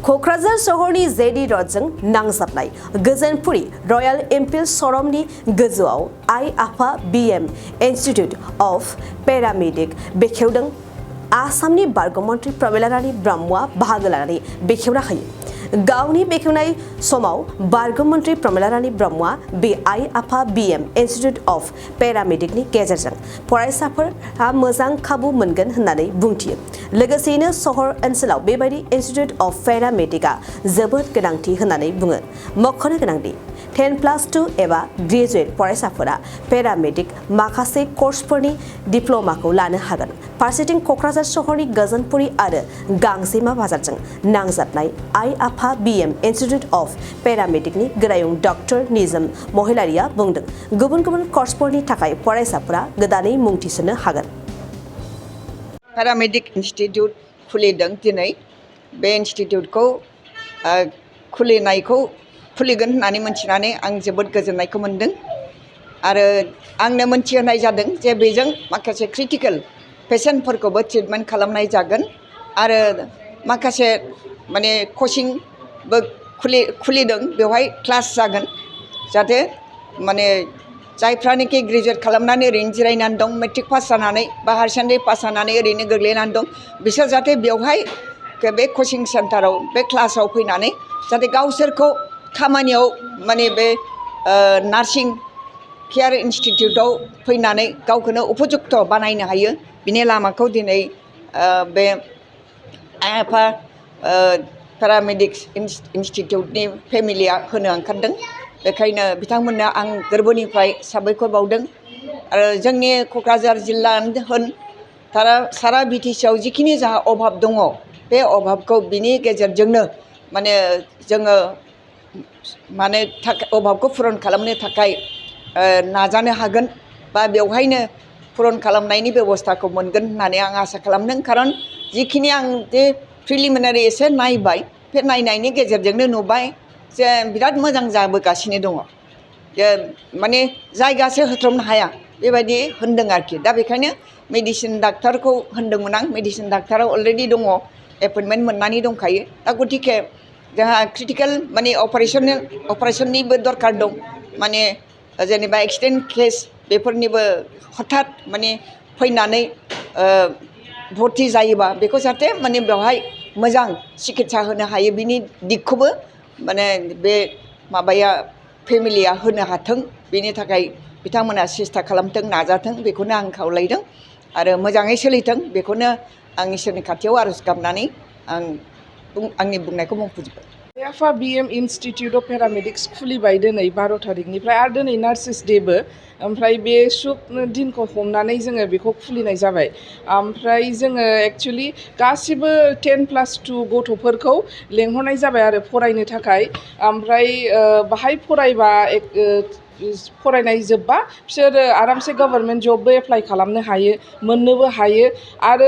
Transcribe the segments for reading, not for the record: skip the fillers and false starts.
क'क्राझार सहरनि जेडी रडजों नांजाबनाय गोजोनपुरी रयेल एनफिल्ड श'रूमनि गोजौआव आइ आफा बीएम इन्स्टिट्यूट अफ पेरामेडिक बेखेवदों आसामनि बारग'मन्त्रि प्रमिला रानी ब्रह्मआ बाहागो लानानै बेखेवना होयो। गावनि बेखेवनाय समाव बारग'मन्त्रि प्रमिला रानी ब्रह्मआ बे आइ आफा बीएम इन्स्टिट्यूट अफ पेरामेडिकनि गेजेरजों फरायसाफोरा मोजां खाबु मोनगोन होननानै बुंथियो। लोगोसेयैनो सहर ओनसोलाव बेबायदि इन्स्टिट्यूट अफ पेरामेडिकआ जोबोद गोनांथि होननानै बुङो। मख'नो गोनांदि 10+2 एबा ग्रेजुवेट फरायसाफोरा पेरामेडिक माखासे कर्सफोरनि डिप्ल'माखौ लानो हागोन। फारसेथिं क'क्राझार सहरनि गोजोनपुरी आरो गांजेमा बाजारजों नांजाबनाय आइ आफा बीएम इन्स्टिट्यूट अफ पेरामेडिकनि गोरायुं डक्टर निजोम महिलारिया बुंदों गुबुन गुबुन कर्सफोरनि थाखाय फरायसाफोरा गोदानै मुं थिसननो हागोन। पेरामेडिक इन्स्टिट्यूट खुलिदों दिनै बे इन्स्टिट्यूटखौ खुलिगोन होननानै मिथिनानै आं जोबोद गोजोननायखौ मोनदों आरो आंनो मोनथिहोनाय जादों जे बेजों माखासे क्रिटिकेल पेशेन्टफोरखौबो ट्रिटमेन्ट खालामनाय जागोन आरो माखासे माने कचिंबो खुलिदों बेवहाय क्लास जागोन जाहाथे माने जायफ्रानोखि ग्रेजुवेट खालामनानै ओरैनो जिरायनानै दं मेट्रिक पास जानानै बा हायार सेकेन्डारि पास जानानै ओरैनो गोग्लैनानै दं बिसोर जाहाथे बेवहाय बे कचिं सेन्टाराव बे क्लासाव फैनानै जाहाथे गावसोरखौ खामानियाव माने बे नार्सिं केयार इन्स्टिट्यूटआव फैनानै गावखौनो उपयुक्त बानायनो हायो बिनि लामाखौ दिनै बे आइ आफा पेरामेडिक्स इन्स्टिट्यूटनि फेमिलिया होनो ओंखारदों। बेखायनो बिथांमोननो आं गोरबोनिफ्राय साबायखर बावदों आरो जोंनि क'क्राझार जिल्लायानो होन सारा बिटिसिआव जिखिनि जाहा अभाब दङ बे अभाबखौ बिनि गेजेरजोंनो माने जोङो माने अभाबखौ पुरन खालामनो थाखाय नाजानो हागोन बा बेवहायनो पुरन खालामनायनि बेबस्थाखौ मोनगोन होननानै आं आसा खालामदों। खारन जिखिनि आं जे प्रिलिमिनारि एसे नायबाय बे नायनायनि गेजेरजोंनो नुबाय जे बिराद मोजां जाबोगासिनो दङ जे माने जायगासो होथ्रमनो हाया बेबायदि होनदों आरोखि। दा बेखायनो मेडिसिन डाक्टारखौ होनदोंमोन आं मेडिसिन डाक्टारा अलरेडि दङ एपइन्टमेन्ट मोननानै दंखायो। दा गतिके जोंहा क्रिटिकेल माने अपारेशननिबो दरकार दं माने जेनेबा एक्सिडेन्ट केस बेफोरनिबो हठात माने फैनानै भर्ति जायोबा बेखौ जाहाथे माने बेवहाय मोजां सिकित्सा होनो हायो बिनि दिगखौबो माने बे माबाया फेमिलिया होनो हाथों बेनि थाखाय बिथांमोना सेस्था खालामथों नाजाथों बेखौनो आं खावलायदों आरो मोजाङै सोलिथों बेखौनो आं इसोरनि खाथियाव आरज गाबनानै आं आंनि बुंनायखौ बुंफोजोबबाय। आइ आफा बीएम इन्स्टिट्यूट अफ पेरामेडिक्स खुलिबाय दिनै 12 तारिखनिफ्राय आरो दिनै नार्सेस डेबो ओमफ्राय बे शुभ दिनखौ हमनानै जोङो बेखौ खुलिनाय जाबाय। ओमफ्राय जोङो एक्चुअलि गासिबो 10+2 गथ'फोरखौ लेंहरनाय जाबाय आरो फरायनो थाखाय। ओमफ्राय बाहाय फरायबा फरायनाय जोब्बा बिसोरो आरामसे गभर्नमेन्ट जबबो एप्लाइ खालामनो हायो मोननोबो हायो आरो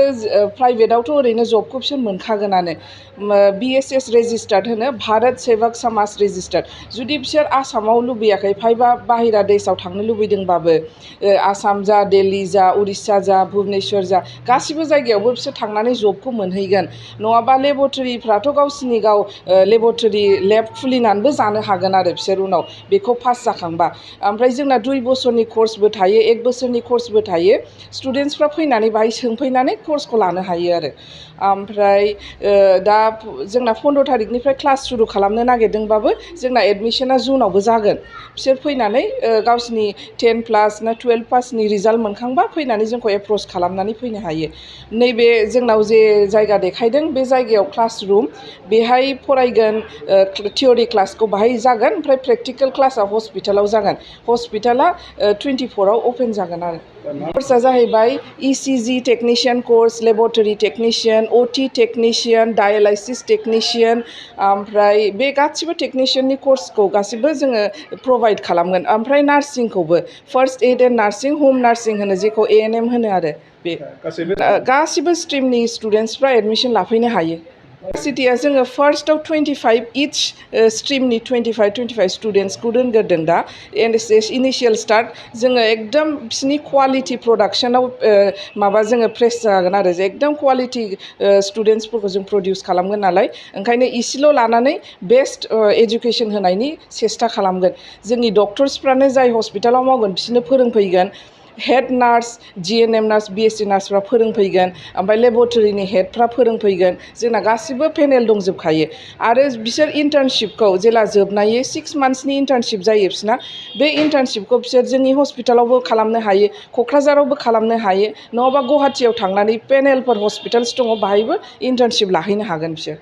प्राइभेटआवथ' ओरैनो जबखौ बिसोर मोनखागोनानो। BSS रेजिस्टार्ड होनो भारत सेवक समाज रेजिस्टार्ड। जुदि बिसोर आसामाव लुबैयाखै फायबा बाहेरा देशआव थांनो लुबैदोंबाबो आसाम जा दिल्ली जा उरिष्या जा भुबनेश्वर जा गासिबो जायगायावबो बिसोर थांनानै जबखौ मोनहैगोन। नङाबा लेबरेटरिफ्राथ' गावसिनि गाव लेबरेटरि लेब खुलिनानैबो जानो हागोन आरो बिसोर उनाव बेखौ पास जाखांबा। ओमफ्राय जोंना 2 बोसोरनि कर्सबो थायो 1 बोसोरनि कर्सबो थायो। स्टुडेन्टसफ्रा फैनानै बाहाय सोंफैनानै कर्सखौ लानो हायो आरो। ओमफ्राय दा जोंना 15 तारिखनिफ्राय क्लास सुरु खालामनो नागिरदोंबाबो जोंना एडमिशना जुनावबो जागोन। बिसोर फैनानै गावसिनि 10+ ना 12 पासनि रिजाल्ट मोनखांबा फैनानै जोंखौ एप्रच खालामनानै फैनो हायो। नैबे जोंनाव जे जायगा देखायदों बे जायगायाव क्लास रुम बेहाय फरायगोन थियरि क्लासखौ बाहाय जागोन ओमफ्राय प्रेक्टिकेल क्लासा हस्पिटालाव जागोन। हस्पिटाला 24 अपेन जागोन आरो। कर्सआ जाहैबाय ECG टेक्निशियान कर्स लेबरेटरि टेक्निशियान OT टेक्निशियान डायालाइसिस टेक्निशियान ओमफ्राय बे गासिबो टेक्निशियाननि कर्सखौ गासिबो जोङो प्रभाइड खालामगोन। ओमफ्राय नार्सिंखौबो फार्स्ट एड एन्ड नार्सिं हम नार्सिं होनो जेखौ ANM होनो आरो बे गासिबो स्ट्रिमनि स्टुडेन्टसफ्रा एडमिशन लाफैनो हायो। सिटिया जोङो फार्स्टआव 25 इच स्ट्रिमनि 25 स्टुडेन्ट्सखौ दोनग्रोदों दा एनएसएस इनिशियेल स्टार्ट जोङो एकदम बिसिनि क्वालिटि प्रडाक्शनाव माबा जोङो प्रेस जागोन आरो जे एकदम क्वालिटि स्टुडेन्ट्सफोरखौ जों प्रडिउस खालामगोन नालाय ओंखायनो इसेल' लानानै बेस्ट एजुकेसन होनायनि सेस्था खालामगोन जोंनि डक्टर्सफ्रानो जाय हस्पिटालाव मावगोन बिसोरनो फोरोंफैगोन head nurse GNM nurse BSc नार्सफ्रा फोरोंफैगोन ओमफ्राय लेबरेटरिनि हेडफ्रा फोरोंफैगोन जोंना गासिबो पेनेल दंजोबखायो आरो बिसोर इन्टार्नशिपखौ जेला जोबनायो 6 मान्थ्सनि इन्टार्नशिप जायो बिसोरना बे इन्टार्नशिपखौ बिसोर जोंनि हस्पिटालावबो खालामनो हायो क'क्राझारावबो खालामनो हायो नङाबा गुवाहाटियाव थांनानै पेनेलफोर हस्पिटाल्स दङ बाहायबो इन्टार्नशिप लाहैनो हागोन बिसोर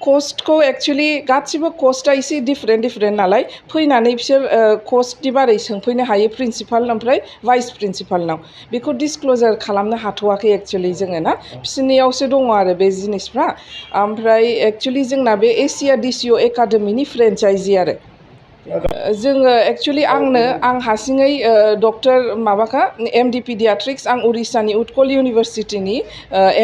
कस्टखौ एक्सुवेलि गासिबो कस्टआ एसे डिफरेन्ट नालाय फैनानै बिसोर कस्टनि बारै सोंफैनो हायो प्रिन्सिपाल ओमफ्राय भाइस प्रिन्सिपालनाव बेखौ डिसक्ल'जार खालामनो हाथ'वाखै एक्सुवेलि जोङो ना बिसोरनियावसो दङ आरो बे जिनिसफ्रा ओमफ्राय एक्सुवेलि जोंना बे एसिया डिसिअ एकाडेमिनि फ्रेन्चाइजि आरो जोङो एक्सुवेलि आं हारसिङै डक्टर माबाखा एमडि पिडियाट्रिक्स आं उरिस्सानि उटकल इउनिभारसिटिनि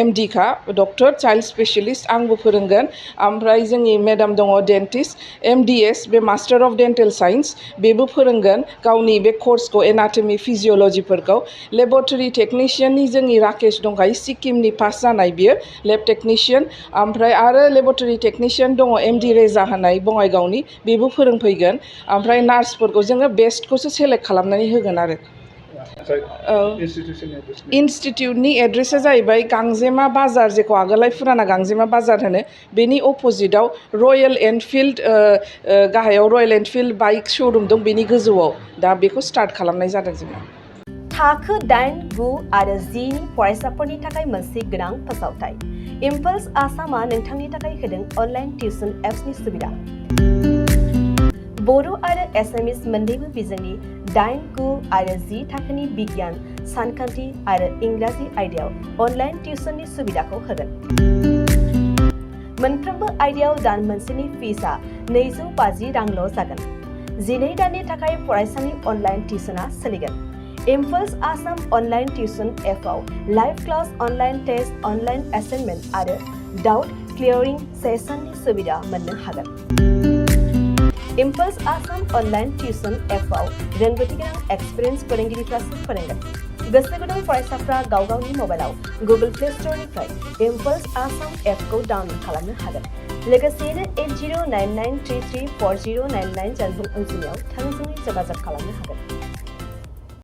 एमडि खा डक्टर चाइल्ड स्पेसियलिस्ट आंबो फोरोंगोन ओमफ्राय जोंनि मेडाम दङ डेन्टिस्ट एमडिएस बे मास्टार अफ डेन्टेल साइन्स बेबो फोरोंगोन गावनि बे कर्सखौ एनाटमि फिजिअलजिफोरखौ लेबरेटरि टेकनिशियाननि जोंनि राकेश दंखायो सिक्किमनि पास जानाय बियो लेब टेकनिशियान ओमफ्राय आरो लेबरेटरि टेकनिशियान दङ एमडि रेजा होनाय बङाइगावनि बेबो फोरोंफैगोन ओमफ्राय नार्सफोरखौ जोङो बेस्टखौसो सेलेक्ट खालामनानै होगोन आरो इन्स्टिटिउटनि एड्रेसा जाहैबाय गांजेमा बाजार जेखौ आगोलहाय फुराना गांजेमा बाजार होनो बेनि अपोजिटआव रयेल एनफिल्ड गाहायाव रयेल एनफिल्ड बाइक श'रुम दं बेनि गोजौआव दा बेखौ स्टार्ट खालामनाय जादों जोङो थाखो 8, 9 आरो 10 नि फरायसाफोरनि थाखाय मोनसे गोनां फोसावथाय इम्पल्स आसामा नोंथांनि थाखाय होदों अनलाइन टिउसन एप्सनि सुबिदा बर' आरो एसामिस मोन्नैबो बिजोंनि 8, 9 आरो 10 थाखोनि बिगियान सानखान्थि आरो इंराजि आयदायाव अनलाइन टिउसननि सुबिदाखौ होगोन मोनफ्रोमबो आयदायाव दान मोनसेनि फिसआ 250 रांल' जागोन 12 दाननि थाखाय फरायसानि अनलाइन टिउसना सोलिगोन इम्पल्स आसाम अनलाइन टिउसन एपआव live class online test online assignment आरो डाउट क्लियरिं सेसननि सुबिदा मोननो हागोन इम्पल्स आसाम अनलाइन टिउसन एपआव रोंगौथि गोनां एक्सपिरियेन्स फोरोंगिरिफ्रासो फोरोंगोन गोसो गुदुं फरायसाफ्रा गाव गावनि मबाइलाव गुगोल प्ले स्ट'रनिफ्राय इम्पल्स आसाम एपखौ डाउनल'ड खालामनो हागोन लोगोसेयैनो 8099334099 जानबुं अनजिमायाव थोंजोङै जगाजग खालामनो हागोन